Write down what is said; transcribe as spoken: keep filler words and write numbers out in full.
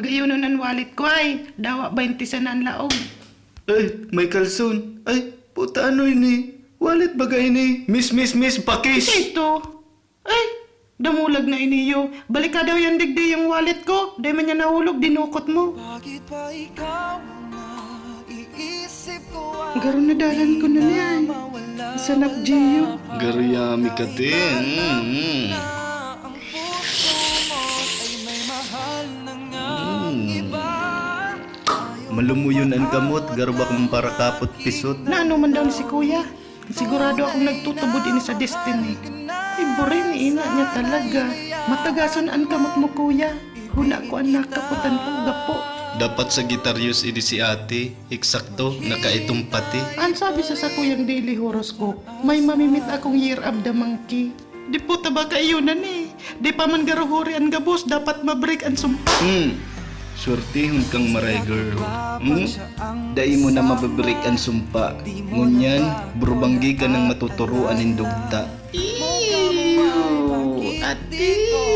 Gayunon an wallet ko ay, dawa baynte sana an laog. Ay, may kalson. Ay, puta, ano ini? Wallet baga ini? Miss, miss, miss, pakis! Ito. Ay, damulag na iniyo. Balik ka daw yan digdi yung wallet ko. Dai man yan nahulog, dinukot mo. Garo na dalan ko na niyan. Sanap, Gio. Garo yami ka din. Mm, mm. Mm. Malumuyon an kamot, garo ba kung parakapot pisot? Na ano man daw ni si Kuya? Sigurado akong nagtutubod ini sa destiny. Ay, buray ni ina niya talaga. Matagason an kamot mo, Kuya. Huna ko an nakapotan ko, gapo. Dapat Sagittarius ini si ate. Eksakto, nakaitom pati. An sabi sa sakuyang daily horoscope, may mamimit akong year of the monkey. Di po taba kaiyonan eh. Di pa man garuhuri an gabos, dapat ma-break an sumpa. Hmm. Swertehon kang maray, girl. Hmm? Dai mo na mababreak an sumpa. Ngunyan, burbanggi ka nang matuturoan nin dugta. Ew! Ati!